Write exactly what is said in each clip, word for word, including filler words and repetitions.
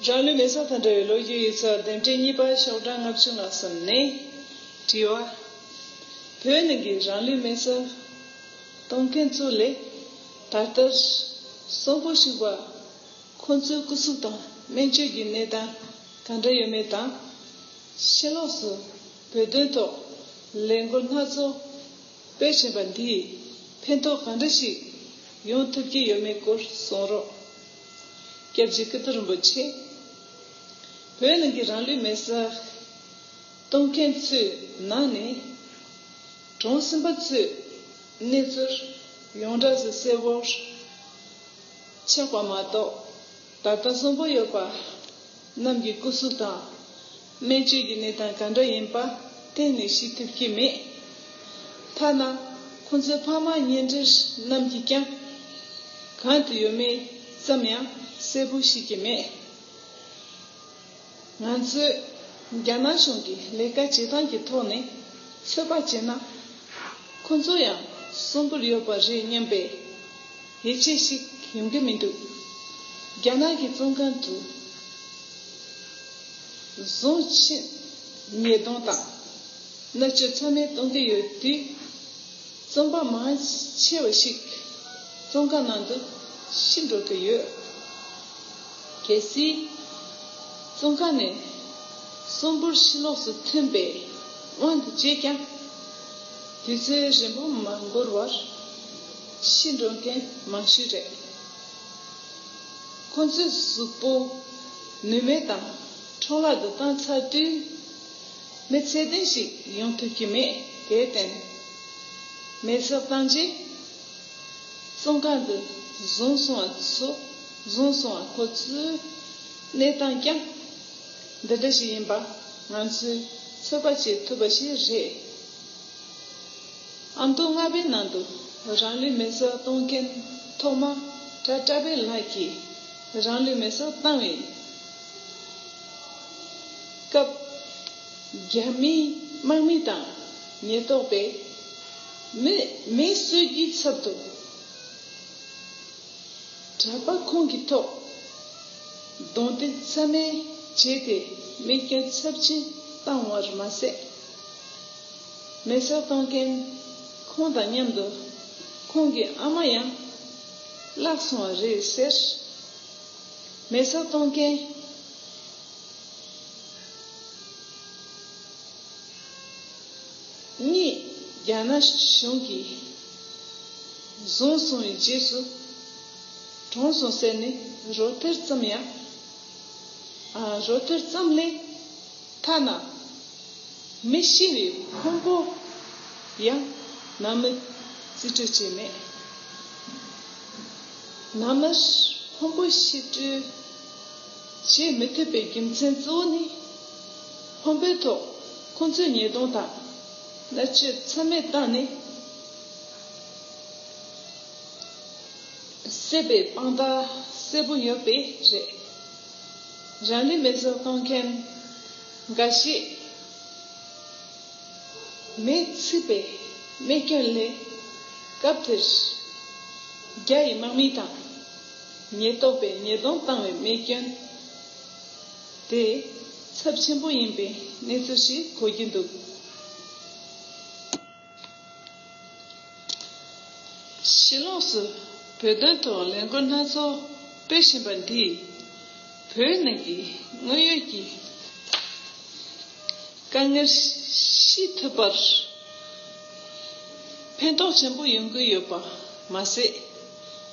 རང་ལུས་མེ་སྲེག་དང་འབྲེལ་བའི་ལོ་རྒྱུས་ཡིག་ཚགས་འདེམས་སྒྲིག་གཉིས་པ་ཤོག་གྲངས་ལྔ་བཅུ་ང་གསུམ་ནས། དྲི་བ། བོད་ནང་གི་རང་ལུས་མེ་སྲེག་གཏོང་མཁན་ཚོ་ལས་ད་ལྟར་གསོན་པོ་བཞུགས་པ་ཁོང་ཚོའི་སྐུ་གཟུགས་དང་སྨན་བཅོས་ཀྱི་གནས་སྟངས་ག་འདྲ་ཡོད་མེད་དང་། ཕྱི་ལོགས་སུ་བོད་དོན་ཐོག་ལས་འགུལ་སྣ་ཚོགས་སྤེལ་བཞིན་པ་འདིས་ཕན་ཐོགས་ག་འདྲ་ཞིག་ཡོང་ཐུབ་ཀྱི་ཡོད་མེད་སྐོར་གསུང་རོགས། སྐྱབས་རྗེ་ཀིརྟི་རིན་པོ་ཆེ། བོད་ནང་གི་རང་ལུས་མེ་སྲེག་གཏོང་མཁན་ཚོའི་ནང་ནས་གྲོངས་ཟིན་པ་ཚོའི་གནས་ཚུལ་ཡོངས་གྲགས་སུ་གསལ་བོར་ཆགས་པ་མ་གཏོགས། ད་ལྟ་གསོན་པོ་ཡོད་པ་རྣམས་ཀྱི་སྐུ་གཟུགས་དང་སྨན་བཅོས་ཀྱི་གནས་སྟངས་ག་འདྲ་ཡིན་པ་གཏན་ནས་ཤེས་ཐུབ་ཀྱི་མེད། ཐ་ན་ཁོང་ཚོའི་ཕ་མ་གཉེན་འབྲེལ་རྣམས་ཀྱིས་ཀྱང་གང་དུ་ཡོད་མེད་ཙམ་ཡང་གསལ་པོ་ཤེས་ཀྱི་མེད། ང་ཚོས་རྒྱ་ནག་གཞུང་གི་ལས་ཀ་བྱེད་སྟངས་ཀྱི་ཐོག་ནས་ཚོད་དཔག་བྱས་ན། ཁོང་ཚོ་ཡང་གསོན་པོར་ཡོད་པ་རེད་སྙམ་པའི་ཡིད་ཆེས་ཤིག་ཡོང་གི་མི་འདུག་རྒྱ་ནག་གི་བཙོན་ཁང་དུ་གཟུངས་ཆེན་ཉེས་རྡུང་དང་མནར་གཅོད་ཚང་མས་གཏོང་གི་ཡོད་དུས། བཙོན་པ་མང་ཆེ་བ་ཞིག་བཙོན་ཁང་ནང་དུ་ཤི་འགྲོ་གི་ཡོད། གལ་སྲིད་བཙོན་ཁང་ནས་གསོན་པོར་ཕྱི་ལོགས་སུ་ཐོན་པའི་དབང་དུ་བྱས་ཀྱང་། དུས་ཚོད་རིང་པོ་མ་འགོར་བར་ཤི་འགྲོ་མཁན་མང་ཤོས་རེད། ཁོ་ཚོའི་གཟུགས་པོ་ནུས་མེད་དང་འཕྲོ་བརླག་ཏུ་བཏང་ཚར་དུས། མི་ཚད་ལྡན་ཞིག་ཡོང་ཐུབ་ཀྱི་མེད། དེར་བརྟེན། མེ་སྲེག་བཏང་རྗེས་བཙོན་ཁང་དུ་བཟུང་སོང་བ་ཚོ། བཟུང་སོང་བ་ཁོ་ཚོའི་གནས་སྟངས་ཀྱང་འདི་འདྲ་ཞིག་ཡིན་པ་ང་ཚོས་ཚོད་དཔག་བྱེད་ཐུབ་པ་ཞིག་རེད། ཨ་མདོ་རྔ་པའི་ནང་དུ་རང་ལུས་མེ་སྲེག་གཏོང་མཁན་ཐོག་མ་གྲྭ་བཀྲ་བྷེ་ལགས་ཀྱིས་རང་ལུས་མེ་སྲེག་བཏང་བའི་སྐབས། རྒྱ་མིའི་དམག་མི་དང་ཉེན་རྟོག་པས་མི་མེ་གསོད་རྒྱུའི་ཚབ་ཏུ་གྲྭ་པ་ཁོང་གི་ཐོག་རྡུང་རྡེག་ཚད་མེད་བྱས་ཏེ་རྨས་སྐྱོན་ཚབས་ཆེན་བཏང་བར་མ་ཟད། མེ་སྲེག་གཏོང་མཁན་ཁོང་དང་མཉམ་དུ་ཁོང་གི་ཨ་མ་ཡང་བརླག་སོང་བ་རེད་ཟེར། མེ་སྲེག་གཏོང་མཁན་གཉིས་རྒྱ་ནག་གཞུང་གིས་བཟུང་སོང་བའི་རྗེས་སུ་གྲོངས་སོང་ཟེར་ནས་རོ་ཐེར་ཙམ་ཡང་། ཨ། རོ་ཐེར་ཙམ་ལས་ཐ་ན་མི་ཤི་བའི་ཕུང་པོ་ཡང་ནང་མིས་རྩིས་སྤྲོད་བྱས་མེད། ནང་མིར་ཕུང་པོ་ཕྱིར་སྤྲོད་བྱེད་མི་ཐུབ་པའི་རྒྱུ་མཚན་གཙོ་བོ་ནི། ཕུང་པོའི་ཐོག་ཁོང་ཚོས་ཉེས་རྡུང་དང་མནར་གཅོད་ཚད་མེད་བཏང་ནས་བསད་པའི་དཔང་རྟགས་གསལ་པོ་ཡོད་པས་རེད། རང་ལུས་མེ་སྲེག་གཏོང་མཁན་འགའ་ཤས། མེས་ཚིག་པའི་རྨས་སྐྱོན་ལས། སྐབས་དེར་རྒྱ་ཡི་དམག་མི་དང་ཉེན་རྟོག་པས་ཉེས་རྡུང་བཏང་བའི་རྨས་སྐྱོན་དེ་ཚབས་ཆེན་པོ་ཡིན་པའི་གནས་ཚུལ་ཞིག་གོ་རྒྱུ་འདུག་ཕྱི་ལོགས་སུ་བོད་དོན་ཐོག་ལས་འགུལ་སྣ་ཚོགས་སྤེལ་བཞིན་པ་འདིས་བོད་ནང་གི་དངོས་ཡོད་ཀྱི་དཀའ་ངལ་ཞི་ཐུབ་པར་ཕན་ཐོགས་ཆེན་པོ་ཡོང་གི་ཡོད་པ་མ་ཟད།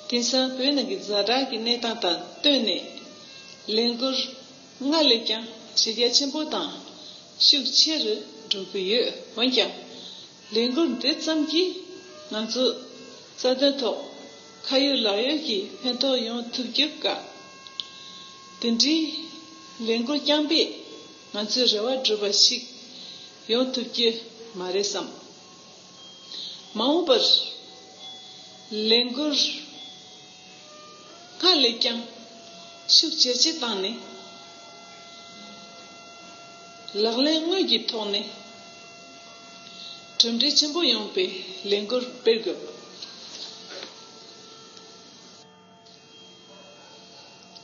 དེང་སང་བོད་ནང་གི་ཛ་དྲག་གི་གནས་སྟངས་དང་བསྟུན་ནས་ལས་འགུལ་སྔར་ལས་ཀྱང་གཞི་རྒྱ་ཆེན་པོ་དང་ཤུགས་ཆེ་རུ་འགྲོ་གི་ཡོད། འོན་ཀྱང་། ལས་འགུལ་འདི་ཙམ་གྱིས་ང་ཚོ་རྩ་དོན་ཐོག་ཁ་ཡོད་ལག་ཡོད་ཀྱི་ཕན་ཐོགས་ཡོང་ཐུབ་རྒྱུ་དཀའ། དེ་འདྲའི་ལས་འགུལ་རྐྱང་པས་ང་ཚོའི་རེ་བ་འགྲུབ་པ་ཞིག་ཡོང་ཐུབ་རྒྱུ་མ་རེད་བསམ། མ་འོངས་པར་ལས་འགུལ་སྔར་ལས་ཀྱང་ཤུགས་ཇེ་ཆེ་བཏང་ནས། ལག་ལེན་དངོས་ཀྱི་ཐོག་ནས་གྲུབ་འབྲས་ཆེན་པོ་ཡོང་བའི་ལས་འགུལ་སྤེལ་དགོས།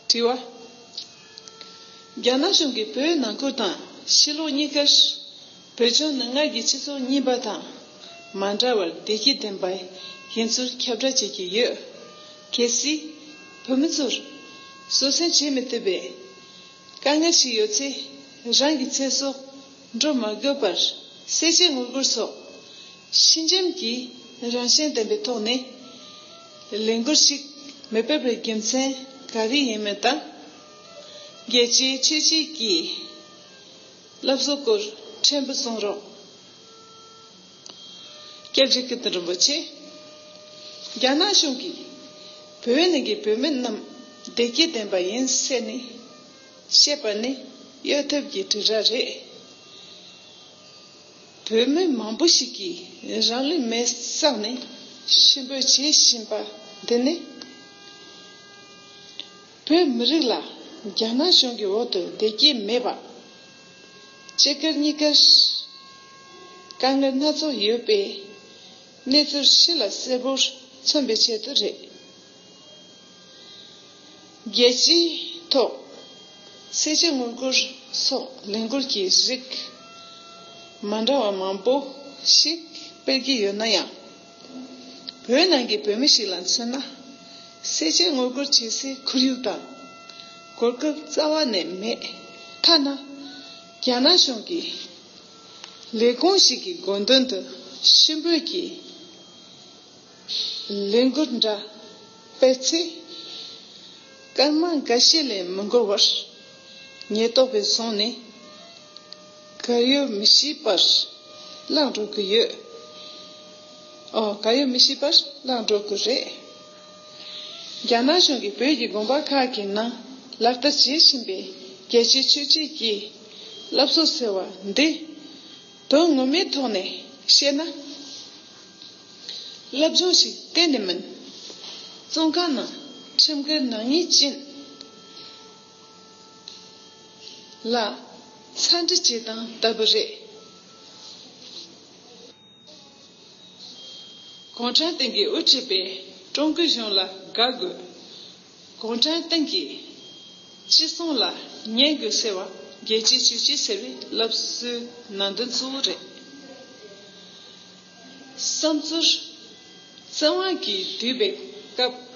དྲི་བ། རྒྱ་ནག་གཞུང་གིས་བོད་ནང་ཁུལ་དང་ཕྱི་ལོགས་གཉིས་ཀར་བོད་ལྗོངས་ནང་ཁུལ་གྱི་སྤྱི་ཚོགས་རྙིང་པ་དང་མ་འདྲ་བར་བདེ་སྐྱིད་ལྡན་པ་ཡིན་ཚུལ་ཁྱབ་བསྒྲགས་བྱེད་ཀྱི་ཡོད། གལ་སྲིད་བོད་མི་ཚོར་བཟོད་བསྲན་བྱེད་མི་ཐུབ་པའི་དཀའ་ངལ་ཞིག་ཡོད་ཚེ། རང་གི་ཚེ་སྲོག་འགྲོ་མ་དགོས་པར་སེམས་ཅན་ངོ་རྒོལ་སོགས་ཕྱི་འགྱམ་གྱི་རང་བཞིན་ལྡན་པའི་ཐོག་ནས་ལས་འགུལ་ཞིག་མི་སྤེལ་བའི་རྒྱུ་མཚན་ག་རེ་ཡིན་མིན་དང་། རྒྱལ་སྤྱིའི་ཆོས་བརྒྱུད་ཀྱི་སློབ་གསོ་སྐོར་ཕྲན་བུ་གསུང་རོགས། སྐྱབས་རྗེ་ཀིརྟི་རིན་པོ་ཆེ། རྒྱ་ནག་གཞུང་གིས་བོད་ནང་གི་བོད་མི་རྣམས་བདེ་སྐྱིད་ལྡན་པ་ཡིན་ཟེར་ནས་བཤད་པ་ནི་གཡོ་ཐབས་ཀྱི་དྲིལ་བསྒྲགས་རེད། བོད་མི་མང་པོ་ཞིག་གིས་རང་ལུས་མེར་བསྲེགས་ནས་ཕྱིར་འབུད་བྱེད་བཞིན་པ་འདི་ནི། བོད་མི་རིགས་ལ་རྒྱ་ནག་གཞུང་གི་འོག་ཏུ་བདེ་སྐྱིད་མེད་པ། སྤྱི་སྒེར་གཉིས་ཀར་དཀའ་ངལ་སྣ་ཚོགས་ཡོད་པའི་གནས་ཚུལ་ཕྱི་ལ་གསལ་པོར་མཚོན་པའི་ཆེད་དུ་རེད། རྒྱལ་སྤྱིའི་ཐོག་སེམས་ཅན་ངོ་རྒོལ་སོགས་ལས་འགུལ་གྱི་རིགས་མ་འདྲ་བ་མང་པོ་ཞིག་སྤེལ་གྱི་ཡོད་ན་ཡང་། བོད་ནང་གི་བོད་མི་ཞིག་ལ་མཚོན་ན། སེམས་ཅན་ངོ་རྒོལ་བྱེད་སའི་ཁོར་ཡུག་དང་གོ་སྐབས་རྩ་བ་ནས་མེད། ཐ་ན་རྒྱ་ནག་གཞུང་གི་ལས་ཁུངས་ཤིག་གི་དགོངས་དོན་དུ་ཕྱིར་འབུད་ཀྱི་ལས་འགུལ་འདྲ་སྤེལ་ཚེ། སྐར་མ་འགའ་ཤས་ལས་མི་འགོར་བར་ཉེན་རྟོག་པས་བཟུང་ནས་གར་ཡོད་མི་ཤེས་པར་བརླག་འགྲོ་གི་ཡོད། ཨོ། གར་ཡོད་མི་ཤེས་པར་བརླག་འགྲོ་གི་རེད། རྒྱ་ནག་གཞུང་གིས་བོད་ཀྱི་དགོན་པ་ཁག་གི་ནང་ལག་བསྟར་བྱེད་བཞིན་པའི་རྒྱལ་སྤྱིའི་ཆོས་བརྒྱུད་ཀྱི་སློབ་གསོ་ཟེར་བ་འདི། དོན་ངོ་མའི་ཐོག་ནས་བཤད་ན། སློབ་སྦྱོང་ཞིག་གཏན་ནས་མིན། བཙོན་ཁང་ནང་ཁྲིམས་འགལ་ནག་ཉེས་ཅན་ལ་འཚམས་འདྲི་བྱེད་སྟངས་ལྟ་བུ་རེད། གུང་ཁྲན་ཏང་གིས་དབུ་ཁྲིད་པའི་ཀྲུང་གོའི་གཞུང་ལ་དགའ་དགོས། གུང་ཁྲན་ཏང་གི་ཅི་གསུང་ལ་ཉན་དགོས་ཟེར་བ་རྒྱལ་སྤྱིའི་ཆོས་བརྒྱུད་ཟེར་བའི་སློབ་གསོའི་ནང་དོན་གཙོ་བོ་རེད། བསམ་ཚུལ་བཙན་དབང་གིས་བསྡུས་པའི་སྐབས།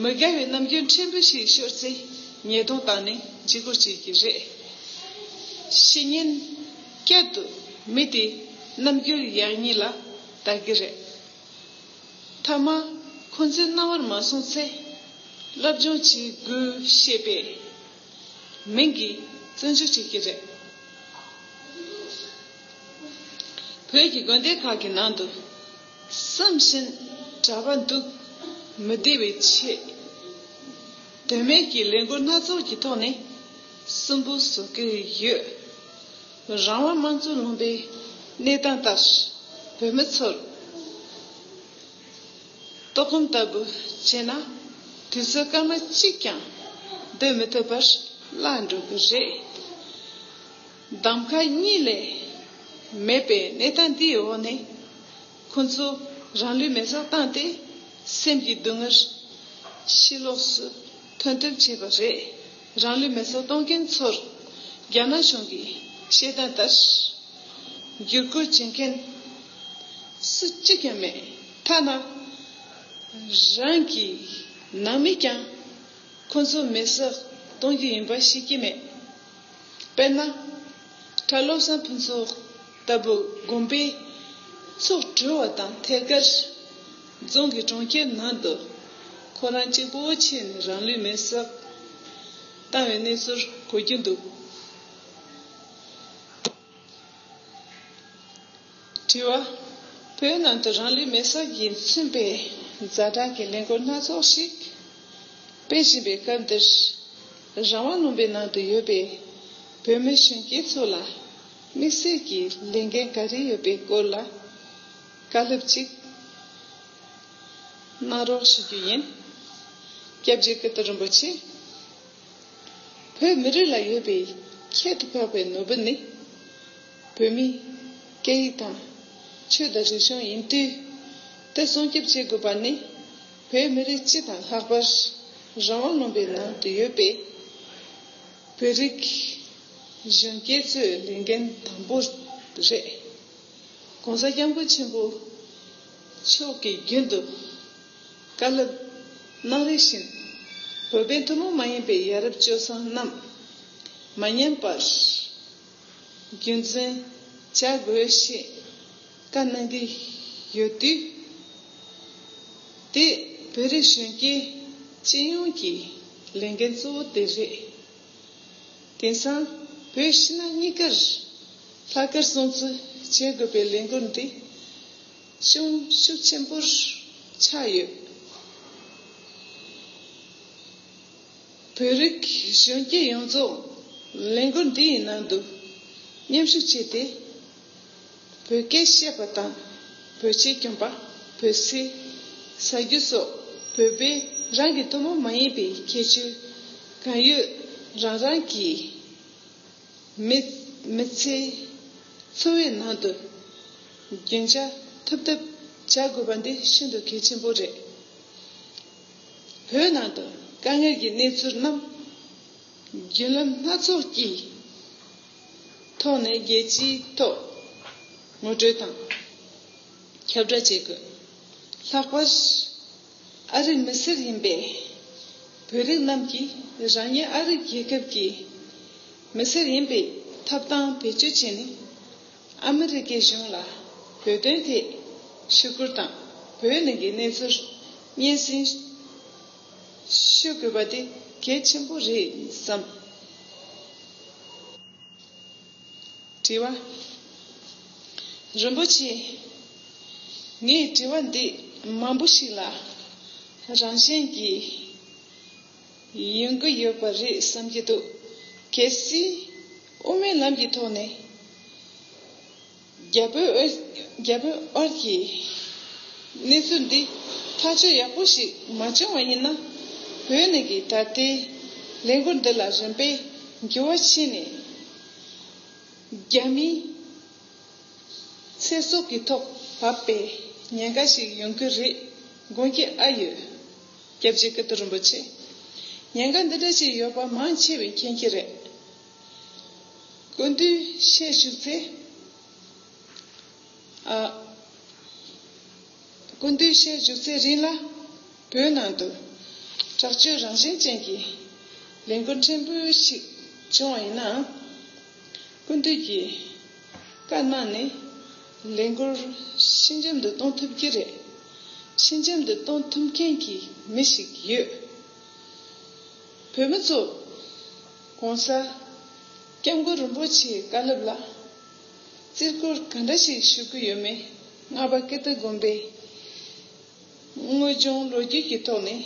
མི་དགའ་བའི་རྣམ་འགྱུར་ཕྲན་བུ་ཞིག་ཤོར་ཚེ་ཉེས་རྡུང་བཏང་ནས་འཇིགས་སྐུལ་བྱེད་ཀྱི་རེད། བཤེས་གཉེན་བསྐྱར་དུ་མི་དེའི་རྣམ་འགྱུར་ཡག་ཉེས་ལ་ལྟ་གི་རེད། མཐའ་མ་ཁོ་ཚོའི་རྣ་བར་མ་སོང་ཚེ་སློབ་སྦྱོང་བྱེད་དགོས་ཞེས་པའི་མིང་གིས་བཙོན་འཇུག་བྱེད་ཀྱི་རེད། བོད་ཀྱི་དགོན་སྡེ་ཁག་གི་ནང་དུ་བསམ་བཞིན་གྲྭ་པ་འདུག་མི་བདེ་བའི་ཆེད། དོན་མེད་ཀྱི་ལས་འགུལ་སྣ་ཚོགས་ཀྱི་ཐོག་ནས་སུན་པོ་བཟོ་གི་ཡོད། རང་དབང་དམངས་གཙོ་ལུང་པའི་གནས་སྟངས་ལྟར་བོད་མི་ཚོར་ལྟོགས་སྐོམ་ལྟ་བུ་བྱས་ན་དུས་ཚོད་སྐར་མ་གཅིག་ཀྱང་སྡོད་མི་ཐུབ་པར་བརླག་འགྲོ་གི་རེད། གདམ་ག་གཉིས་ལས་མེད་པའི་གནས་སྟངས་འདིའི་འོག་ནས་ཁོ་ཚོ་རང་ལུས་མེར་སྲེག་བཏང་སྟེ་སེམས་ཀྱི་སྡུག་བསྔལ་ཕྱི་ལོགས་སུ་ཐོན་ཐབས་བྱས་པ་རེད། རང་ལུས་མེར་སྲེག་གཏོང་མཁན་ཚོར་རྒྱ་ནག་གཞུང་གིས་བཤད་སྟངས་ལྟར། བསྒྱུར་བཀོད་བྱེད་མཁན་སུ་གཅིག་ཀྱང་མེད། ཐ་ན་རང་གི་ནང་མི་ཀྱང་ཁོ་ཚོ་མེར་སྲེག་གཏོང་རྒྱུ་ཡིན་པ་ཤེས་ཀྱི་མེད། དཔེར་ན། གྲྭ་བློ་བཟང་ཕུན་ཚོགས་ལྟ་བུ་དགོན་པའི་ཚོགས་གྲོལ་བ་དང་ཐད་ཀར་རྫོང་གི་གྲོང་ཁྱེར་ནང་དུ་ཁོ་རང་གཅིག་པོ་ཕྱིན་ནས་རང་ལུས་མེར་སྲེག་བཏང་བའི་གནས་ཚུལ་གོ་རྒྱུ་འདུག་དྲི་བ། བོད་ནང་དུ་རང་ལུས་མེར་སྲེག་གིས་མཚོན་པའི་ཛ་དྲག་གི་ལས་འགུལ་སྣ་ཚོགས་ཤིག་སྤེལ་བཞིན་པའི་སྐབས་འདིར། རང་དབང་ལུང་པའི་ནང་དུ་ཡོད་པའི་བོད་མི་གཞོན་སྐྱེས་ཚོ་ལ་དམིགས་བསལ་གྱི་ལས་འགན་ག་རེ་ཡོད་པའི་སྐོར་ལ་བཀའ་སློབ་ཅིག་གནང་རོགས་ཞུ་རྒྱུ་ཡིན། སྐྱབས་རྗེ་ཀིརྟི་རིན་པོ་ཆེ། བོད་མི་རིགས་ལ་ཡོད་པའི་ཁྱད་དུ་འཕགས་པའི་ནོར་བུ་ནི། བོད་མིའི་སྐད་ཡིག་དང་ཆོས་དང་རིག་གཞུང་ཡིན་དུས། དེ་སྲུང་སྐྱོབ་བྱེད་དགོས་པ་ནི། བོད་མི་རིགས་སྤྱི་དང་ལྷག་པར་རང་དབང་ལུང་པའི་ནང་དུ་ཡོད་པའི་ བོད་རིགས་གཞོན་སྐྱེས་ཚོའི་ལས་འགན་དང་པོ་རེད། ༸གོང་ས་༸སྐྱབས་མགོན་ཆེན་པོ་མཆོག་གིས་རྒྱུན་དུ་བཀའ་སློབ་གནང་རེ་བཞིན། བོད་པའི་ཐུན་མོང་མ་ཡིན་པའི་ཡ་རབས་སྤྱོད་བཟང་རྣམས་མ་ཉམས་པར་རྒྱུན་འཛིན་བྱ་དགོས་ཞེས་བཀའ་གནང་གི་ཡོད་དུས། དེ་བོད་རིགས་གཞོན་སྐྱེས་སྤྱི་ཡོངས་ཀྱི་ལས་འགན་གཙོ་བོ་དེ་རེད། དེང་སང་བོད་ཕྱི་ནང་གཉིས་ཀར་ལྷག་དཀར་སྲུང་བརྩི་བྱེད་དགོས་པའི་ལས་འགུལ་འདི་ཅུང་ཤུགས་ཆེན་པོར་ཆགས་ཡོད། བོད་རིགས་གཞོན་སྐྱེས་ཡོངས་རྫོགས་ལས་འགུལ་འདིའི་ནང་དུ་མཉམ་ཞུགས་བྱས་ཏེ། བོད་སྐད་བཤད་པ་དང་། བོད་ཆས་གྱོན་པ། བོད་ཟས། ཟ་རྒྱུ་སོགས་བོད་པའི་རང་གི་ཐུན་མོང་མ་ཡིན་པའི་ཁྱད་ཆོས་གང་ཡོད་རང་རང་གི་མི་མི་ཚེའི་འཚོ་བའི་ནང་དུ་རྒྱུན་འཇགས་ཐུབ་ཐབས་བྱ་དགོས་པ་འདི་ཤིན་ཏུ་གལ་ཆེན་པོ་རེད། བོད་ནང་དུ་དཀའ་ངལ་གྱི་གནས་ཚུལ་རྣམས་བརྒྱུད་ལམ་སྣ་ཚོགས་ཀྱི་ཐོག་ནས་རྒྱལ་སྤྱིའི་ཐོག་ངོ་སྤྲོད་དང་ཁྱབ་བསྒྲགས་བྱེད་དགོས། ལྷག་པར་ཨ་རིའི་མི་སེར་ཡིན་པའི་བོད་རིགས་རྣམས་ཀྱིས་རང་ཉིད་ཨ་རི་རྒྱལ་ཁབ་ཀྱི་མི་སེར་ཡིན་པའི་ཐོབ་ཐང་བེད་སྤྱོད་བྱས་ནས། ཨ་མི་རི་ཀའི་གཞུང་ལ་བོད་དོན་ཐད་ཞུ་སྐུལ་དང་། བོད་ནང་གི་གནས་ཚུལ་སྙན་སེང་ཞུ་དགོས་པ་དེ་གལ་ཆེན་པོ་རེད་བསམ། དྲི་བ། རིན་པོ་ཆེ། ངས་དྲི་བ་འདི་མང་པོ་ཞིག་ལ་རང་བཞིན་གྱིས་ཡོང་གི་ཡོད་པ་རེད་བསམ་གྱི་འདུག་གལ་སྲིད་དབུ་མའི་ལམ་གྱི་ཐོག་ནས་རྒྱ་བོད་དབར་རྒྱ་བོད་དབར་གྱི་གནས་ཚུལ་འདི་ཐག་གཅོད་ཡག་པོ་ཞིག་མ་བྱུང་བ་ཡིན་ན། བོད་ནང་གི་ད་ལྟའི་ལས་འགུལ་འདི་ལ་རིམ་པས་འགྱུར་བ་ཕྱིན་ནས། རྒྱ་མིའི་ཚེ་སྲོག་གི་ཐོག་བབས་པའི་ཉེན་ཁ་ཞིག་ཡོང་གི་རེད་དགོངས་ཀྱི་ཨ་ཡོད། སྐྱབས་རྗེ་ཀིརྟི་རིན་པོ་ཆེ། ཉེན་ཁ་འདི་འདྲ་ཞིག་ཡོད་པ་མང་ཆེ་བས་མཁྱེན་གྱི་རེད། སྐུ་མདུན་བཤད་བཞུགས་ཚེ། ཨ། སྐུ་མདུན་བཤད་བཞུགས་ཚེ་རིང་ལ་བོད་ནང་དུ་དྲག་སྤྱོད་རང་བཞིན་ཅན་གྱི་ལས་འགུལ་ཕྲན་བུ་ཞིག་བྱུང་བ་ཡིན་ནའང་། སྐུ་མདུན་གྱིས་བཀའ་གནང་ནས་ལས་འགུལ་ཕྱི་འགྱམ་དུ་གཏོང་ཐུབ་ཀྱི་རེད། ཕྱི་འགྱམ་དུ་གཏོང་ཐུབ་མཁན་གྱི་མི་ཞིག་ཡོད། བོད་མི་ཚོ་༸གོང་ས་༸སྐྱབས་མགོན་རིན་པོ་ཆེའི་བཀའ་སློབ་ལ་བརྩི་བཀུར་ག་འདྲ་ཞིག་ཞུ་གི་ཡོད་མེད། ལྔ་པ་ཀིརྟི་དགོན་པའི་དངོས་བྱུང་ལོ་རྒྱུས་ཀྱི་ཐོག་ནས་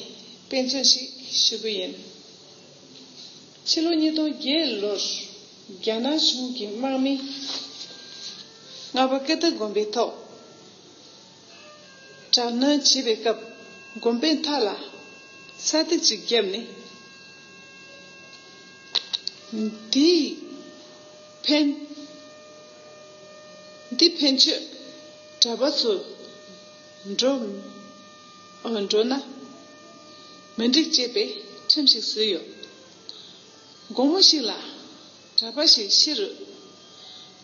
དཔེ་མཚོན་ཞིག་ཞུ་གི་ཡིན། ཕྱི་ལོ་ཉིས་སྟོང་བརྒྱད་ལོར་རྒྱ་ནག་གཞུང་གི་དམག་མིས་ལྔ་པ་ཀིརྟི་དགོན་པའི་ཐོག་དྲག་གནོན་བྱེད་པའི་སྐབས། དགོན་པའི་མཐའ་ལ་ས་ཐིག་ཅིག་བརྒྱབ་ནས། འདིས་ཕན། འདི་ཕན་ཆོད་གྲྭ་པ་ཚོ་འགྲོ། ཨ། འགྲོ་ན་མི་འགྲིག་ཅེས་པའི་ཁྲིམས་ཤིག་བཟོས་ཡོད། དགོང་མོ་ཞིག་ལ་གྲྭ་པ་ཞིག་ཕྱི་རུ་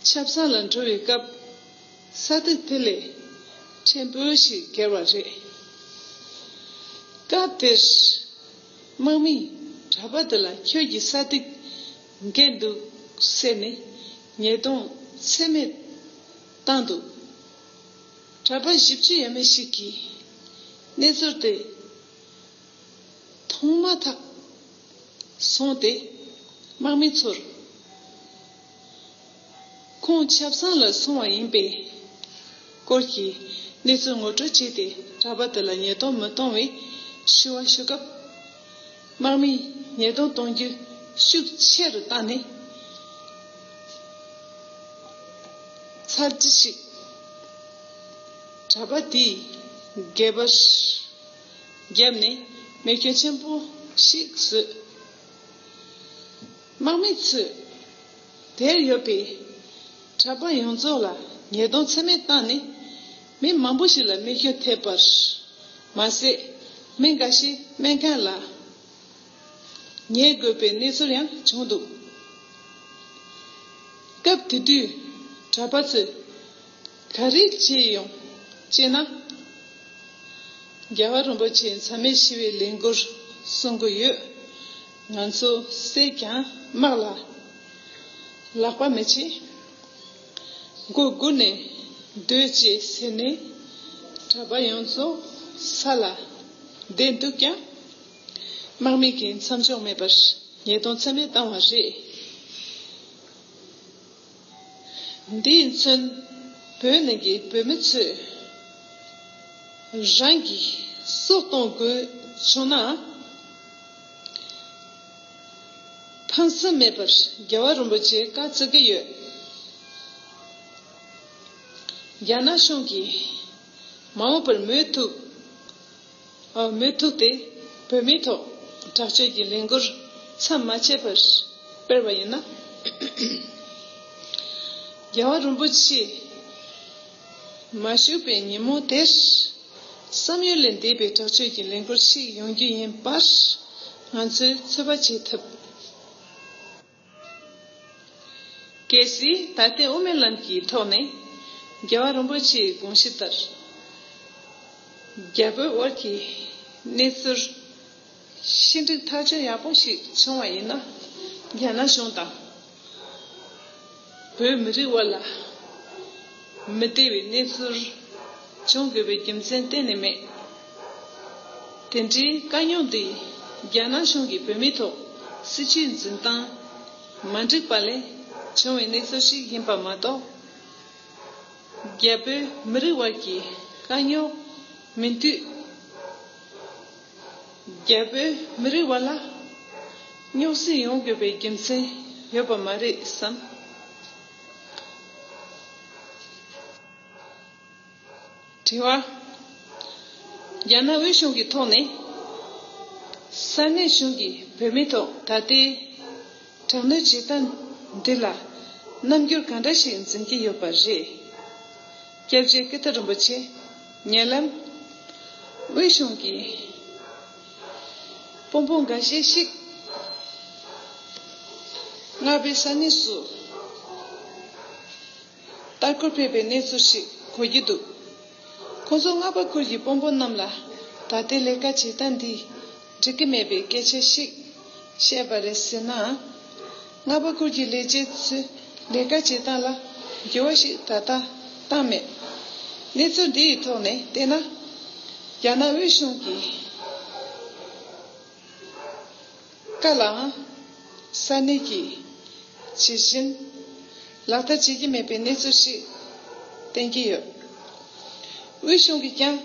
ཆབ་གསང་ལ་འགྲོ་བའི་སྐབས། ས་ཐིག་དེ་ལས་ཕྲན་བུ་ཞིག་བརྒལ་བ་རེད། སྐབས་དེར་དམག་མིས་གྲྭ་པ་དེ་ལ་ཁྱོད་ཀྱི་ས་ཐིག་འགས་འདུག་ཟེར་ནས་ཉེས་རྡུང་ཚད་མེད་བཏང་འདུག་གྲྭ་པ་བཞི་བཅུ་ཡས་མས་ཤིག་གིས་གནས་ཚུལ་དེ་མཐོང་མ་ཐག་སོང་སྟེ། དམག་མི་ཚོར་ཁོང་ཆབ་གསང་ལ་སོང་བ་ཡིན་པའི་སྐོར་གྱི་གནས་ཚུལ་ངོ་སྤྲོད་བྱས་ཏེ། གྲྭ་པ་དེ་ལ་ཉེས་རྡུང་མི་གཏོང་བའི་ཞུ་བ་ཞུ་སྐབས། དམག་མིས་ཉེས་རྡུང་གཏོང་རྒྱུ་ཤུགས་ཆེ་རུ་བཏང་ནས། ཚར་གཅིག་ཞིག་གྲྭ་པ་དེའི་སྒལ་པར་བརྒྱབ་ནས་རྨས་སྐྱོན་ཆེན་པོ་ཞིག་བཟོས། དམག་མི་ཚོས་དེར་ཡོད་པའི་གྲྭ་པ་ཡོངས་རྫོགས་ལ་ཉེས་རྡུང་ཚད་མེད་བཏང་ནས། མི་མང་པོ་ཞིག་ལ་རྨས་སྐྱོན་ཐེབས་པར་མ་ཟད། མི་འགའ་ཤས་སྨན་ཁང་ལ་ ཉན་དགོས་པའི་གནས་ཚུལ་ཡང་བྱུང་འདུག་སྐབས་དེ་དུས་གྲྭ་པ་ཚོས་ག་རེ་བྱས་ཡོང་ཅེ་ན། རྒྱལ་བ་རིན་པོ་ཆེ་མཚམས་མེད་ཞི་བའི་ལས་འགུལ་གསུང་གི་ཡོད། ང་ཚོ་བསད་ཀྱང་དམག་ལ་ལག་པ་མི་བྱེད། མགོ་སྒུར་ནས་སྡོད་ཅེས་ཟེར་ནས་གྲྭ་པ་ཡོངས་རྫོགས་ས་ལ་བསྡད་འདུག་ཀྱང་། དམག་མི་གིས་མཚམས་འཇོག་མེད་པར་ཉེས་རྡུང་ཚད་མེད་བཏང་བ་རེད། འདི་ཡིས་མཚོན། བོད་ནང་གི་བོད་མི་ཚོས་རང་གི་སྲོག་གཏོང་དགོས་བྱུང་ན། ཕངས་སེམས་མེད་པར་རྒྱལ་བ་རིན་པོ་ཆེ་བཀའ་བརྩི་གི་ཡོད། རྒྱ་ནག་གཞུང་གིས་མ་འོངས་པར་མུ་མཐུད། ཨ། མུ་མཐུད་དེ་བོད་མིའི་ཐོག་དྲག་སྤྱོད་ཀྱི་ལས་འགུལ་མཚམས་མ་ཆད་པར་སྤེལ་བ་ཡིན་ན། རྒྱལ་བ་རིན་པོ་ཆེ་མ་བཞུགས་པའི་ཉིན་མོ་དེར་བསམ་ཡུལ་ལས་འདས་པའི་དྲག་སྤྱོད་ཀྱི་ལས་འགུལ་ཞིག་ཡོང་རྒྱུ་ཡིན་པར་ང་ཚོས་ཚོད་དཔག་བྱེད་ཐུབ། གལ་སྲིད་ད་ལྟའི་དབུ་མའི་ལམ་གྱི་ཐོག་ནས་རྒྱལ་བ་རིན་པོ་ཆེའི་དགོངས་གཞི་ལྟར། རྒྱ་བོད་དབར་གྱི་གནས་ཚུལ་ཕྱི་འགྲིག་ཐག་གཅོད་ཡག་པོ་ཞིག་བྱུང་བ་ཡིན་ན། རྒྱ་ནག་གཞུང་དང་བོད་མི་རིགས་དབར་ལ་མི་བདེ་བའི་གནས་ཚུལ་བྱུང་དགོས་པའི་རྒྱུ་མཚན་གཏན་ནས་མེད། དེ་འདྲའི་དཀའ་རྙོག་འདི་རྒྱ་ནག་གཞུང་གིས་བོད་མིའི་ཐོག་སྲིད་བྱུས་འཛིན་སྟངས་མ་འགྲིག་པ་ལས་བྱུང་བའི་གནས་ཚུལ་ཞིག་ཡིན་པ་མ་གཏོགས། རྒྱ་བོད་མི་རིགས་དབར་གྱི་དཀའ་རྙོག་མིན་དུས། རྒྱ་བོད་མི་རིགས་དབར་ལ་རྙོག་ཟིང་ཡོང་དགོས་པའི་རྒྱུ་མཚན་ཡོད་པ་མ་རེད་བསམ། དྲི་བ། རྒྱ་ནག་དབུས་གཞུང་གི་ཐོག་ནས་ས་གནས་གཞུང་གིས་བོད་མིའི་ཐོག་ད་ལྟའི་དྲག་གནོན་བྱེད་སྟངས་འདི་ལ་རྣམ་འགྱུར་གང་འདྲ་ཞིག་འཛིན་གྱི་ཡོད་པ་རེད། སྐྱབས་རྗེ་ཀིརྟི་རིན་པོ་ཆེ། ཉེ་ལམ་དབུས་གཞུང་གིས་དཔོན་པོ་འགའ་ཤས་ཤིག་སྔགས་པའི་ས་གནས་སུ་ལྟ་སྐོར་ཕེབས་པའི་གནས་ཚུལ་ཞིག་གོ་རྒྱུ་འདུག་ཁོང་ཚོ་སྔགས་པ་ཁུལ་གྱི་དཔོན་པོ་རྣམས་ལ་ད་ལྟའི་ལས་ཀ་བྱེད་སྟངས་འདི་འགྲིག་གི་མེད་པའི་སྐད་ཆ་ཞིག་བཤད་པ་རེད་ཟེར་ན། སྔགས་པ་ཁུལ་གྱི་ལས་བྱེད་ཚོས་ལས་ཀ་བྱེད་སྟངས་ལ་འགྱུར་བ་ཞིག་ད་ལྟ་བཏང་མེད། གནས་ཚུལ་འདི་ཡི་ཐོག་ནས་བལྟས་ན། རྒྱ་ནག་དབུས་གཞུང་གི་བཀའ་ལའང་ས་གནས་ཀྱིས་ཇི་བཞིན་ལག་བསྟར་བྱེད་ཀྱི་མེད་པའི་གནས་ཚུལ་ཞིག་བསྟན་གྱི་ཡོད། དབུས་གཞུང་གིས་ཀྱང་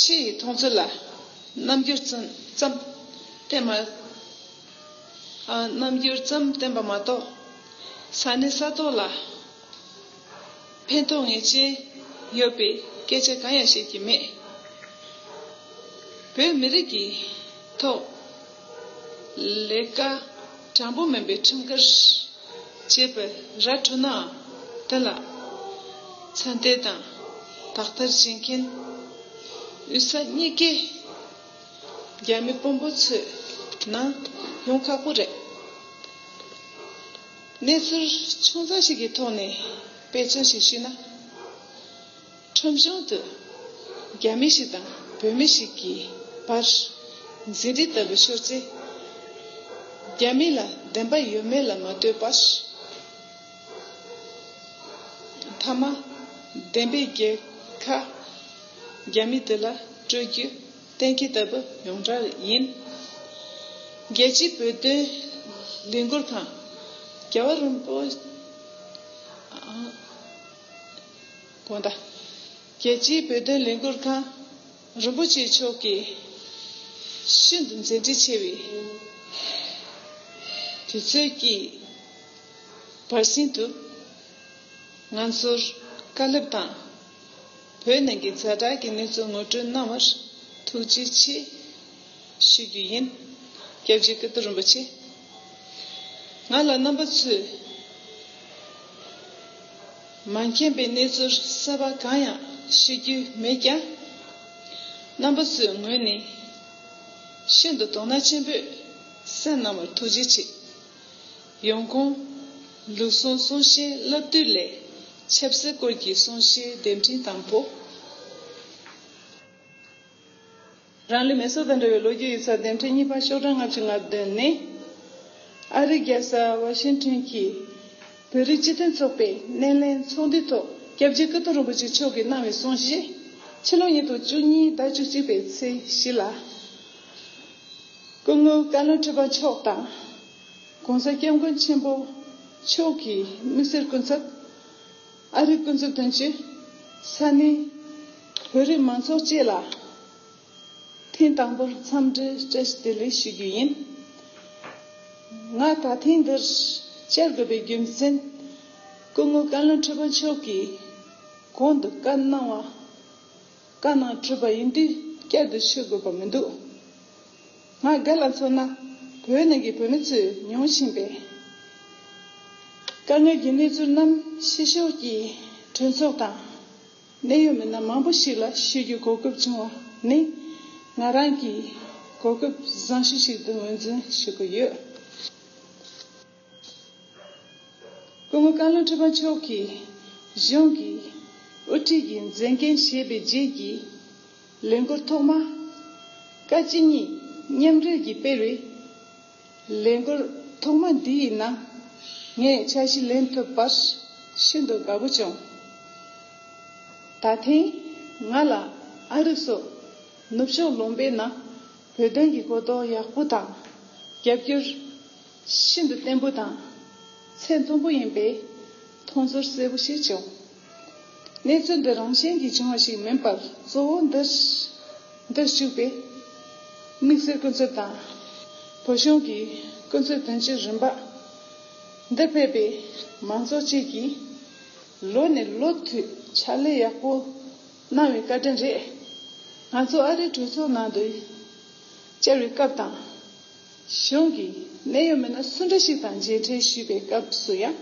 ཕྱི་ཡི་མཐོང་ཚུལ་ལ་རྣམ་འགྱུར་ཙམ་ཙམ་བསྟན་མ། ཨ། རྣམ་འགྱུར་ཙམ་བསྟན་པ་མ་གཏོགས། ས་གནས་ས་ཐོག་ལ་ཕན་ཐོགས་ངེས་ཅན་ཡོད་པའི་སྐད་ཆ་གང་ཡང་བཤད་ཀྱི་མེད། བོད་མི་རིགས་ཀྱི་ཐོག་ལས་ཀ་དྲང་པོ་མིན་པའི་ཁྲིམས་འགལ་བྱས་པ་ར་འཕྲོད་ནའང་། དེ་ལ་ཚད་ལྡན་དང་དག་ཐེར་བྱེད་མཁན་དབུས་ས་གཉིས་ཀའི་རྒྱ་མི་དཔོན་པོ་ཚོའི་ནང་ཡོང་ཁག་པོ་རེད། གནས་ཚུལ་ཆུང་ཙག་ཞིག་གི་ཐོག་ནས་དཔེ་མཚོན་ཞིག་ཞུས་ན། ཁྲོམ་གཞུང་དུ་རྒྱ་མི་ཞིག་དང་བོད་མི་ཞིག་གི་བར་འཛིང་རེས་ལྟ་བུ་ཤོར་ཚེ། རྒྱ་མི་ལ་བདེན་པ་ཡོད་མེད་ལ་མ་ལྟོས་པར། མཐའ་མ་བདེན་པའི་རྒྱལ་ཁ་རྒྱ་མི་དེ་ལ་སྤྲོད་རྒྱུ་གཏན་འཁེལ་ལྟ་བུ་ཡོངས་གྲགས་ཡིན། རྒྱལ་སྤྱིའི་བོད་དོན་ལས་འགུལ་ཁང་། རྒྱལ་བ་རིན་པོ། ཨ། དགོངས་དག་རྒྱལ་སྤྱིའི་བོད་དོན་ལས་འགུལ་ཁང་རིན་པོ་ཆེ་མཆོག་གིས་ཤིན་ཏུ་མཛད་འཕྲིན་ཆེ་བའི་དུས་ཚོད་ཀྱི་བར་གསེང་དུ། ང་ཚོར་བཀའ་སློབ་དང་། བོད་ནང་གི་ཛ་དྲག་གི་གནས་ཚུལ་ངོ་སྤྲོད་གནང་བར་ཐུགས་རྗེ་ཆེ་ཞུ་རྒྱུ་ཡིན། སྐྱབས་རྗེ་ཀིརྟི་རིན་པོ་ཆེ། ང་ལ་རྣམ་པ་ཚོས་མ་མཁྱེན་པའི་གནས་ཚུལ་གསར་པ་གང་ཡང་ཤེས་རྒྱུ་མེད་ཀྱང་། རྣམ་པ་ཚོའི་ངོས་ནས་ ཤིན་ཏུ་དོ་སྣང་ཆེན་པོས་གསན་གནང་བར་ཐུགས་རྗེ་ཆེ། ཡོང་ཁུངས། ལུགས་ཟུང་གསུང་བཤད་བསླབ་བཏུས་ལས་ཆབ་སྲིད་སྐོར་གྱི་གསུང་བཤད་འདེམས་ཐིག་དང་པོ། རང་ལུས་མེ་སྲེག་དང་འབྲེལ་བའི་ལོ་རྒྱུས་ཡིག་ཚགས་འདེམས་ཐིག་གཉིས་པ་ཤོག་གྲངས་ལྔ་བཅུ་ང་བདུན་ནི། ཨ་རིའི་རྒྱལ་ས་ཝ་ཤིང་ཊོན་གྱི་བོད་རིགས་སྤྱི་མཐུན་ཚོགས་པའི་སྣེ་ལེན་ཚོགས་འདུའི་ཐོག་སྐྱབས་རྗེ་ཀཿཐོག་རིན་པོ་ཆེ་མཆོག་གིས་གནང་བའི་གསུང་བཤད། ཕྱི་ལོ་ཉིས་སྟོང་བཅུ་གཉིས་ཟླ་བཅུ་གཅིག་པའི་ཚེས་བཞི་ལ། སྐུ་ངོ་བཀའ་བློན་ཁྲི་པ་མཆོག་དང་། ༸གོང་ས་༸སྐྱབས་མགོན་ཆེན་པོ་མཆོག་གི་དམིགས་བསལ་སྐུ་ཚབ། ཨ་རིའི་སྐུ་ཚབ་དོན་གཅོད། ས་གནས། བོད་རིགས་མང་ཚོགས་བཅས་ལ། ཐེངས་དང་པོར་འཚམས་འདྲི་བཀྲ་ཤིས་བདེ་ལེགས་ཞུ་རྒྱུ་ཡིན། ང་ད་ཐེངས་འདིར་བཅར་དགོས་པའི་རྒྱུ་མཚན། སྐུ་ངོ་བཀའ་བློན་ཁྲི་པ་མཆོག་གིས་གོང་དུ་བཀའ་གནང་བ། བཀའ་གནང་གྲུབ་པ་ཡིན་དུས་བསྐྱར་དུ་ཞུ་དགོས་པ་མི་འདུག་ང་སྒེར་ལ་མཚོན་ན། བོད་ནང་གི་བོད་མི་ཚོས་མྱོང་བཞིན་པའི་དཀའ་ངལ་གྱི་གནས་ཚུལ་རྣམས་ཕྱི་ཕྱོགས་ཀྱི་གྲོས་ཚོགས་དང་གནད་ཡོད་མི་སྣ་མང་པོ་ཞིག་ལ་ཞུ་རྒྱུའི་གོ་སྐབས་བྱུང་བ་ནི། ང་རང་གིས་གོ་སྐབས་བཟང་ཤོས་ཤིག་ཏུ་ངོས་འཛིན་ཞུ་གི་ཡོད། སྐུ་ངོ་བཀའ་བློན་ཁྲི་པ་མཆོག་གིས་གཞུང་གི་དབུ་ཁྲིད་ཀྱི་མཛད་འགན་བཞེས་པའི་རྗེས་ཀྱི་ལས་འགུལ་ཐོག་མ། བཀའ་སྤྱི་གཉིས་མཉམ་འབྲེལ་གྱིས་སྤེལ་བའི་ལས་འགུལ་ཐོག་མ་འདི་ཡི་ནང་ངས་ཕྱག་ཞུ་ལེན་ཐུབ་པར་ཤིན་ཏུ་དགའ་པོ་བྱུང་། ད་ཐེངས་ང་ལ་ཨ་རི་སོགས་ནུབ་ཕྱོགས་ལུང་པའི་ནང་བོད་དོན་གྱི་གོ་རྟོགས་ཡག་པོ་དང་རྒྱབ་སྐྱོར་ཤིན་ཏུ་བརྟན་པོ་དང་ཚད་མཐོན་པོ་ཡིན་པའི་མཐོང་ཚོར་གསལ་པོ་ཞིག་བྱུང་། གནས་ཚུལ་འདི་རང་བཞིན་གྱིས་བྱུང་བ་ཞིག་མིན་པར། གཙོ་བོ་འདིར་འདིར་བཞུགས་པའི་དམིགས་བསལ་སྐུ་ཚབ་དང་། བོད་གཞུང་གི་སྐུ་ཚབ་དོན་གཅོད་རིམ་པ། འདིར་ཕེབས་པའི་མང་ཚོགས་བཅས་ཀྱིས་ལོ་ནས་ལོ་མཐུད་ཕྱག་ལས་ཡག་པོ་གནང་བའི་བཀའ་དྲིན་རེད། ང་ཚོ་ཨ་རིའི་གྲོས་ཚོགས་ནང་དུ་བཅར་བའི་སྐབས་དང་། གཞུང་གི་གནད་ཡོད་མི་སྣ་སུ་འདྲ་ཞིག་དང་མཇལ་འཕྲད་ཞུས་པའི་སྐབས་སུ་ཡང་།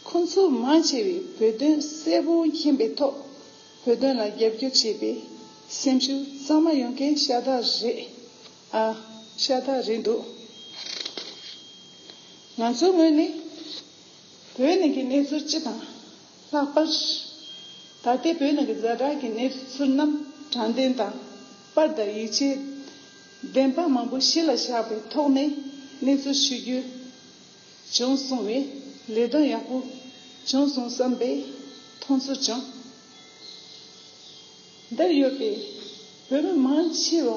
ཁོང་ཚོ་མང་ཆེ་བས་བོད་དོན་གསལ་པོ་མཁྱེན་པའི་ཐོག་བོད་དོན་ལ་རྒྱབ་སྐྱོར་བྱེད་པའི་སེམས་ཤུགས་གཙང་མ་ཡོང་མཁན་ཤ་སྟག་རེད། ཨ། ཤ་སྟག་རེད་འདུག་ང་ཚོའི་ངོས་ནས་བོད་ནང་གི་གནས་ཚུལ་སྤྱི་དང་། ལྷག་པར་ད་ལྟའི་བོད་ནང་གི་ཛ་དྲག་གི་གནས་ཚུལ་རྣམས་དྲང་བདེན་དང་པར་དང་ཡིད་ཆེས་བདེན་པ་མང་པོ་གཞི་ལ་བཞག་པའི་ཐོག་ནས་གནས་ཚུལ་ཞུ་རྒྱུ་བྱུང་སོང་བས། ལས་དོན་ཡག་པོ་བྱུང་སོང་བསམ་པའི་མཐོང་ཚོར་བྱུང་། འདིར་ཡོད་པའི་བོད་མི་མང་ཆེ་བ་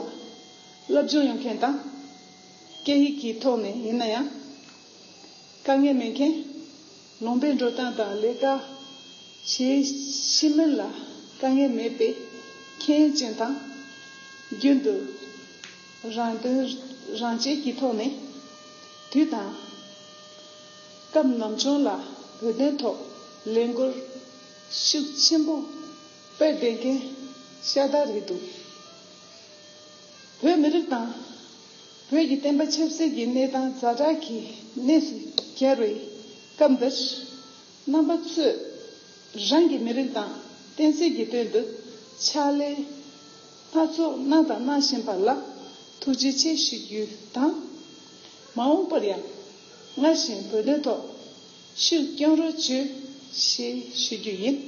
སློབ་སྦྱོང་ཡོད་མཁན་དང་། སྐད་ཡིག་གི་ཐོག་ནས་ཡིན་ན་ཡང་དཀའ་ངལ་མེད་མཁན། ལུང་པའི་འགྲོ་སྟངས་དང་ལས་ཀ་བྱེད་ཤེས་མིན་ལ་དཀའ་ངལ་མེད་པའི་མཁྱེན་ཅན་དང་། རྒྱུན་དུ་རང་དོན་རང་གཅེས་ཀྱི་ཐོག་ནས་དུས་དང་སྐབས་ནམ་བྱུང་ལ་བོད་དོན་ཐོག་ལས་འགུལ་ཤུགས་ཆེན་པོ་སྤེལ་བསྡད་མཁན་ཤ་སྟག་རེད་འདུག་བོད་མི་རིགས་དང་། བོད་ཀྱི་བསྟན་པ་ཆབ་སྲིད་ཀྱི་གནས་སྟངས་ཛ་དྲག་གི་གནས་སུ་གྱར་བའི་སྐབས་འདིར། རྣམ་པ་ཚོས་རང་གི་མི་རིགས་དང་བསྟན་སྲིད་ཀྱི་དོན་དུ་ཕྱག་ལས་སྣ་ཚོགས་གནང་དང་གནང་བཞིན་པ་ལ་ཐུགས་རྗེ་ཆེ་ཞུ་རྒྱུ་དང་། མ་འོངས་པར་ཡང་སྔར་བཞིན་བོད་དོན་ཐོག་ཤུགས་སྐྱོན་རོགས་བྱོས་ཞེས་ཞུ་རྒྱུ་ཡིན།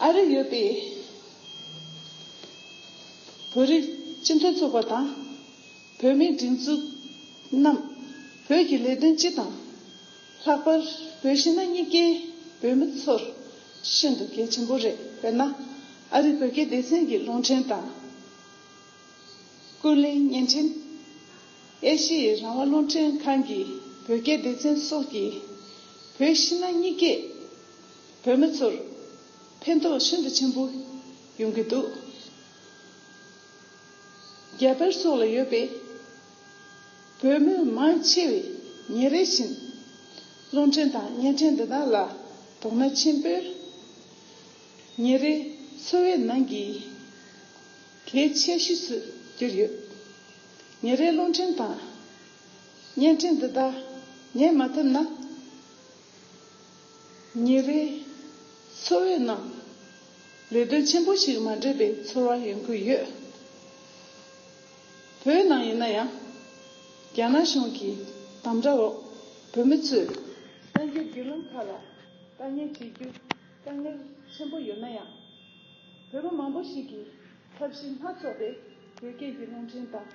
ཨ་རིར་ཡོད་པའི་བོད་རིགས་སྤྱི་མཐུན་ཚོགས་པ་དང་། བོད་མིའི་སྒྲིག་འཛུགས་རྣམས་བོད་ཀྱི་ལས་དོན་སྤྱི་དང་། ལྷག་པར་བོད་ཕྱི་ནང་གཉིས་ཀའི་བོད་མི་ཚོར་ཤིན་ཏུ་གལ་ཆེན་པོ་རེད། དཔེར་ན། ཨ་རིའི་བོད་སྐད་སྡེ་ཚན་གྱི་རླུང་འཕྲིན་དང་། ཀུན་གླེང་བརྙན་འཕྲིན། ཨེ་ཤི་ཡའི་རང་དབང་རླུང་འཕྲིན་ཁང་གི་བོད་སྐད་སྡེ་ཚན་སོགས་ཀྱིས་བོད་ཕྱི་ནང་གཉིས་ཀའི་བོད་མི་ཚོར་ཕན་ཐོགས་ཤིན་ཏུ་ཆེན་པོ་ཡོང་གི་འདུག་རྒྱ་བལ་སོགས་ལ་ཡོད་པའི་བོད་མི་མང་ཆེ་བས་ཉིན་རེ་བཞིན་རླུང་འཕྲིན་དང་བརྙན་འཕྲིན་འདི་དག་ལ་དོ་སྣང་ཆེན་པོས། ཉིན་རེའི་འཚོ་བའི་ནང་གི་གལ་ཆེ་ཤོས་སུ་གྱུར་ཡོད། ཉིན་རེའི་རླུང་འཕྲིན་དང་བརྙན་འཕྲིན་འདི་དག་ཉན་མ་ཐུབ་ན། ཉིན་རེའི་འཚོ་བའི་ནང་ ལས་དོན་ཆེན་པོ་ཞིག་མ་འགྲུབ་པའི་ཚོར་བ་ཡོང་གི་ཡོད། བོད་ནང་ཡིན་ན་ཡང་། རྒྱ་ནག་གཞུང་གི་དམ་དྲག་འོག་བོད་མི་ཚོས་གསར་འགྱུར་བརྒྱུད་ལམ་ཁག་ལ་ལྟ་ཉན་བྱེད་རྒྱུ་དཀའ་ངལ་ཆེན་པོ་ཡོད་ན་ཡང་། བོད་པ་མང་པོ་ཞིག་གིས་ཐབས་ཤེས་སྣ་ཚོགས་པས་བོད་སྐད་ཀྱི་རླུང་འཕྲིན་དང་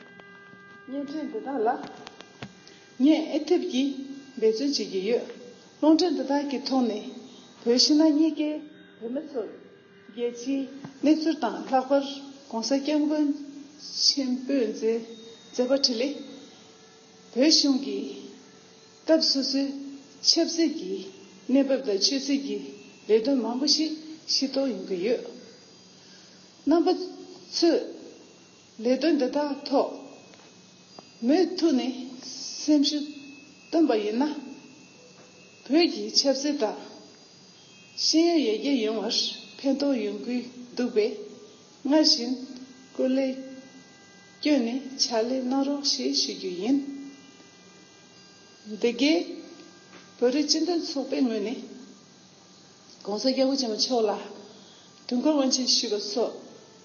བརྙན་འཕྲིན་འདི་དག་ལ་ངས་ཨེ་ཐེབས་ཀྱིས་འབད་བརྩོན་བྱེད་ཀྱི་ཡོད། རླུང་འཕྲིན་འདི་དག་གི་ཐོག་ནས་བོད་ཕྱི་ནང་གཉིས་ཀའི་བོད་མི་ཚོར་རྒྱལ་སྤྱིའི་གནས་ཚུལ་དང་། ལྷག་པར་༸གོང་ས་༸སྐྱབས་མགོན་ཆེན་པོས་མཛད་མཛད་པ་འཕྲིན་ལས། བོད་གཞུང་གིས་སྐབས་སོ་སོའི་ཆབ་སྲིད་ཀྱི་གནས་བབ་དང་ཆོས་སྲིད་ཀྱི་ལས་དོན་མང་པོ་ཞིག་ཤེས་རྟོགས་ཡོང་གི་ཡོད། རྣམ་པ་ཚོས་ལས་དོན་འདི་དག་ཐོག་མུ་མཐུད་ནས་སེམས་ཤུགས་བཏོན་པ་ཡིན་ན། བོད་ཀྱི་ཆབ་སྲིད་དང་ཤེས་ཡོན་ཡར་རྒྱས་ཡོང་བར་ཕན་ཐོགས་ཡོང་གི་འདུག་པས། སྔར་བཞིན་སྐུ་ལས་བསྐྱོན་ནས་ཕྱག་ལས་གནང་རོགས་ཞེས་ཞུ་རྒྱུ་ཡིན། འདི་གའི་བོད་རིགས་སྤྱི་མཐུན་ཚོགས་པའི་ངོས་ནས་༸གོང་ས་༸སྐྱབས་མགོན་ཆེན་པོ་མཆོག་ལ་དུས་འཁོར་དབང་ཆེན་ཞུས་པ་སོགས་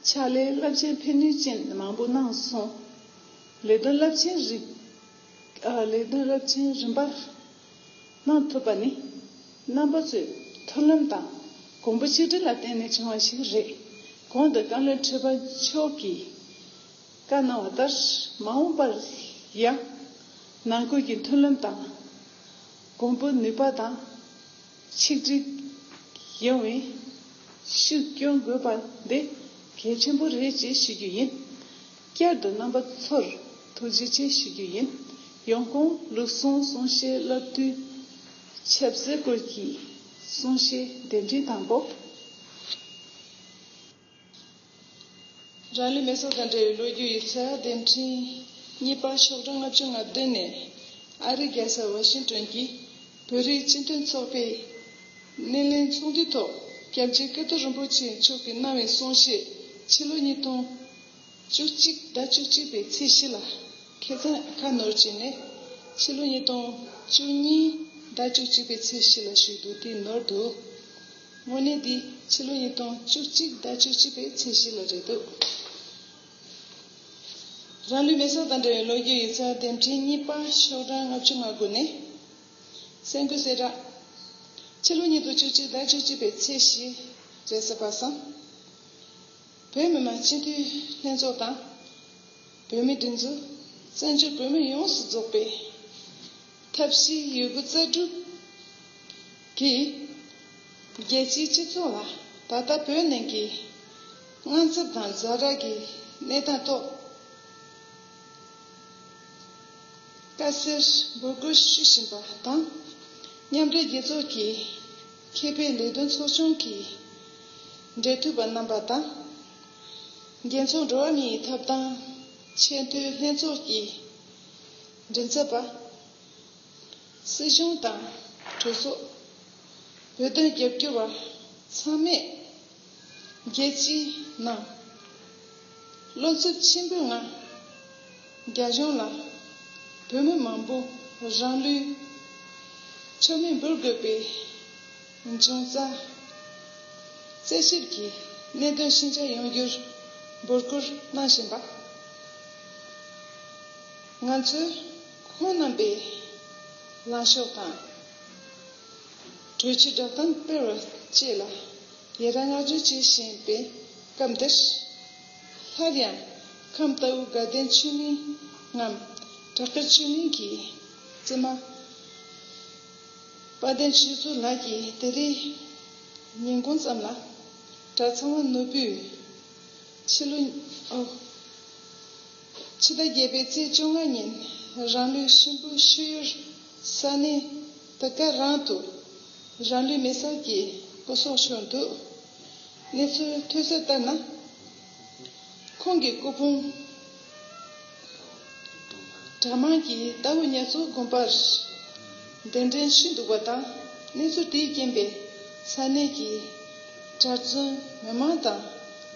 ཕྱག་ལས་རླབས་ཆེན་ཕན་ནུས་ཅན་མང་པོ་གནང་སོང་། ལས་དོན་རླབས་ཆེན་རིགས་ཨ། ལས་དོན་རླབས་ཆེན་རིམ་པར་གནང་ཐུབ་པ་ནི་རྣམ་པ་ཚོའི་མཐུན་ལམ་དང་གོང་བུ་ཆིག་སྒྲིལ་ལ་བརྟེན་ནས་བྱུང་བ་ཞིག་རེད། གོང་དུ་བཀའ་བློན་ཁྲི་པ་མཆོག་གིས་བཀའ་གནང་བ་ལྟར། མ་འོངས་པར་ཡང་ནང་ཁུལ་གྱི་མཐུན་ལམ་དང་གོང་བུ་ནུས་པ་དང་ཆིག་སྒྲིལ་ཡོང་བའི་ཤུགས་སྐྱོན་དགོས་པ་འདི་གལ་ཆེན་པོ་རེད་ཅེས་ཞུ་རྒྱུ་ཡིན། བསྐྱར་དུ་རྣམ་པ་ཚོར་ཐུགས་རྗེ་ཆེ་ཞུ་རྒྱུ་ཡིན། ཡོང་ཁུངས་ལུགས་ཟུང་གསུང་བཤད་བསླབ་དུས་ཆབ་སྲིད་སྐོར་གྱི་གསུང་བཤད་འདེམས་ཐོན་དང་པོ། རང་ལུས་མེ་སྲེག་དང་འབྲེལ་བའི་ལོ་རྒྱུས་ཡིག་ཚགས་འདེམས་ཐོན་གཉིས་པ་ཤོག་གྲངས་ལྔ་བཅུ་ང་བདུན་ནས། ཨ་རིའི་རྒྱལ་ས་ཝ་ཤིང་ཏོན་གྱི་བོད་རིགས་སྤྱི་མཐུན་ཚོགས་པའི་སྣེ་ལེན་ཚོགས་འདུའི་ཐོག་སྐྱབས་རྗེ་ཀིརྟི་རིན་པོ་ཆེ་མཆོག་གིས་གནང་བའི་གསུང་བཤད། ཕྱི་ལོ་ཉིས་སྟོང་བཅུ་གཅིག་ཟླ་བཅུ་གཅིག་པའི་ཚེས་བཞི་ལ། ཁ་སང་ཁ་ནོར་བྱས་ནས་ཕྱི་ལོ་ཉིས་སྟོང་བཅུ་གཉིས་ཟླ་བཅུ་གཅིག་པའི་ཚེས་བཞི་ལ་ཞུས་འདུག་དེ་ནོར་འདུག་དངོས་གནས་འདི་ཕྱི་ལོ་ཉིས་སྟོང་བཅུ་གཅིག་ཟླ་བཅུ་གཅིག་པའི་ཚེས་བཞི་ལ་རེད་འདུག་རང་ལུས་མེ་སྲེག་དང་འབྲེལ་བའི་ལོ་རྒྱུས་ཡིག་ཚགས་འདེམས་ཐོན་གཉིས་པ་ཤོག་གྲངས་ལྔ་བཅུ་ང་དགུ་ནས། གསར་འགོད་གསལ་བསྒྲགས། ཕྱི་ལོ་ཉིས་སྟོང་བཅུ་གཅིག་ཟླ་བཅུ་གཅིག་པའི་ཚེས་བཞི་རེད་ཟེར་བ་སོང་། བོད་མི་མང་སྤྱི་འཐུས་ལྷན་ཚོགས་དང་། བོད་མིའི་སྒྲིག་འཛུགས་བཙན་བྱོལ་བོད་མི་ཡོངས་སུ་རྫོགས་པའི་ཐབས་ཤེས་ཡོད་དགུ་རྩ་དྲུག་གིས་རྒྱལ་སྤྱིའི་སྤྱི་ཚོགས་ལ་ད་ལྟ་བོད་ནང་གི་དངངས་འཚབ་དང་ཛ་དྲག་གི་གནས་སྟངས་ཐོག་དཀའ་སེལ་འབོད་སྐུལ་ཞུ་བཞིན་པ་དང་། མཉམ་འབྲེལ་རྒྱལ་ཚོགས་ཀྱི་ཁེ་ཕན་ལས་དོན་ཚོགས་ཆུང་གི་འབྲེལ་མཐུད་པ་རྣམ་པ་དང་། རྒྱལ་ཚོགས་འགྲོ་བ་མིའི་ཐོབ་ཐང་ཆེས་མཐོའི་ལྷན་ཚོགས་ཀྱི་མགྲིན་ཚབ་པ། སྲིད་གཞུང་དང་གྲོས་ཚོགས། བོད་དོན་རྒྱབ་སྐྱོར་བ་ཚང་མས་རྒྱལ་སྤྱིའི་ནང་བློ་འཚབ་ཆེན་པོའི་ངང་རྒྱ་གཞུང་ལ་བོད་མི་མང་པོ་རང་ལུས་མཆོད་མེ་འབུལ་དགོས་པའི་འབྱུང་རྩ་རྩད་ཞིབ་ཀྱི་གནད་དོན་ཤེས་བྱ་ཡོང་རྒྱུར་འབོད་སྐུལ་གནང་བཞིན་པ། ང་ཚོས་ཁོང་རྣམ་པའི་ལངས་ཕྱོགས་དང་གྲོས་ཆོད་བསྒྲགས་གཏམ་སྤེལ་བ་བཅས་ལ་ཡི་རང་བསྔགས་བརྗོད་བྱེད་བཞིན་པའི་སྐབས་འདིར། སླར་ཡང་ཁམས་རྟའུ་དགའ་ལྡན་ཆོས་གླིང་ངམ་བྲག་དཀར་ཆོས་གླིང་གི་བཙུན་མ་དཔལ་ལྡན་ཆོས་མཚོ་ལགས་ཀྱིས་དེ་རིང་ཉིན་གུང་ཙམ་ལ་གྲྭ་ཚང་བ་ནོར་བུས་ཕྱི་ལོ་ཨོ། ཕྱི་ཟླ་བརྒྱད་པའི་ཚེས་བཅོ་ལྔ་ཉིན་རང་ལུས་གཤིན་པོའི་ཤི་ཡུལ་ས་གནས་དེ་ག་རང་དུ་རང་ལུས་མེ་སྲེག་གིས་སྐུ་སྲོག་ཤོར་འདུག་གནས་ཚུལ་ཐོན་གསལ་ལྟར་ན། ཁོང་གི་སྐུ་ཕུང་གྲྭ་མང་གིས་རྟའུ་ཉ་ཚོ་དགོན་པར་གདན་འདྲེན་ཞུས་འདུག་པ་དང་། གནས་ཚུལ་དེའི་རྐྱེན་པས་ས་གནས་ཀྱི་གྲྭ་བཙུན་མི་མང་དང་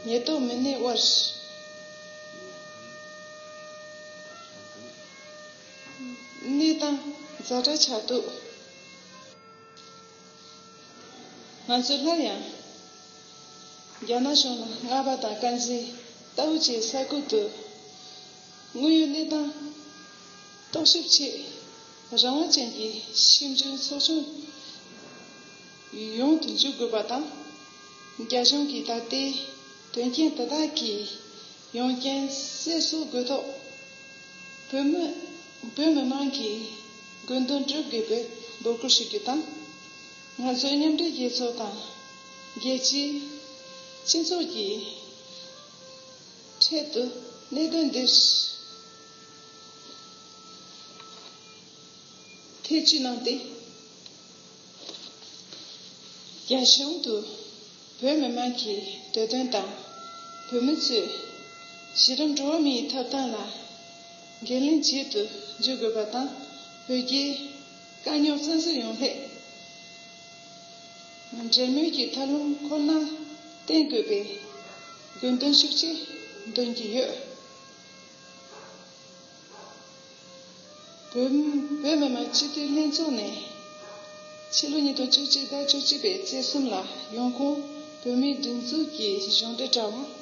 ཉེན་རྟོག་མི་སྣའི་དབར་གནས་སྟངས་ཛ་དྲག་ཆགས་འདུག་ང་ཚོས་སླར་ཡང་ རྒྱ་ནག་གཞུང་ལ་བསྔགས་པ་དང་དཀར་འཛིན་ལྟ་བུ་བཅས་ས་ཁུལ་དུ་དངོས་ཡོད་གནས་སྟངས་རྟོག་ཞིབ་ཆེད་རང་དབང་ཅན་གྱི་ཞིབ་འཇུག་ཚོགས་ཆུང་ཡོང་དུ་འཇུག་དགོས་པ་དང་། རྒྱ་གཞུང་གིས་ད་ལྟའི་དོན་རྐྱེན་དེ་དག་གི་ཡོང་རྐྱེན་གསལ་བཟོ་དགོས་ཐོག་བོད་མི་བོད་མི་མང་གིས་དགོས་འདུན་སྒྲུབ་དགོས་པའི་འབོད་སྐུལ་ཞུ་རྒྱུ་དང་། ང་ཚོའི་མཉམ་འབྲེལ་རྒྱལ་ཚོགས་དང་རྒྱལ་སྤྱིའི་སྤྱི་ཚོགས་ཀྱི་འཕྲལ་དུ་གནད་དོན་འདིར་ཐེ་བྱུས་གནང་སྟེ། རྒྱ་གཞུང་དུ་བོད་མི་མང་གི་འདོད་དོན་དང་། བོད་མི་ཚོས་གཞི་རིམ་འགྲོ་བ་མིའི་ཐོབ་ཐང་ལ་འགན་ལེན་བྱེད་དུ་འཇུག་དགོས་པ་དང་། བོད་རྒྱའི་དཀའ་རྙོག་སེལ་ཐབས་ཡོང་སླད། འབྲེལ་མོལ་གྱི་ཐབས་ལམ་ཁོ་ན་བསྟེན་དགོས་པའི་དགོས་འདུན་ཤུགས་ཆེ་འདོན་གྱི་ཡོད། བོད་བོད་མི་མང་སྤྱི་འཐུས་ལྷན་ཚོགས་ནས་ཕྱི་ལོ་ཉིས་སྟོང་བཅུ་གཅིག་ཟླ་བཅུ་གཅིག་པའི་ཚེས་གསུམ་ལ་ཡོང་ཁུངས་བོད་མིའི་སྒྲིག་འཛུགས་ཀྱི་གཞུང་འབྲེལ་དྲ་བ་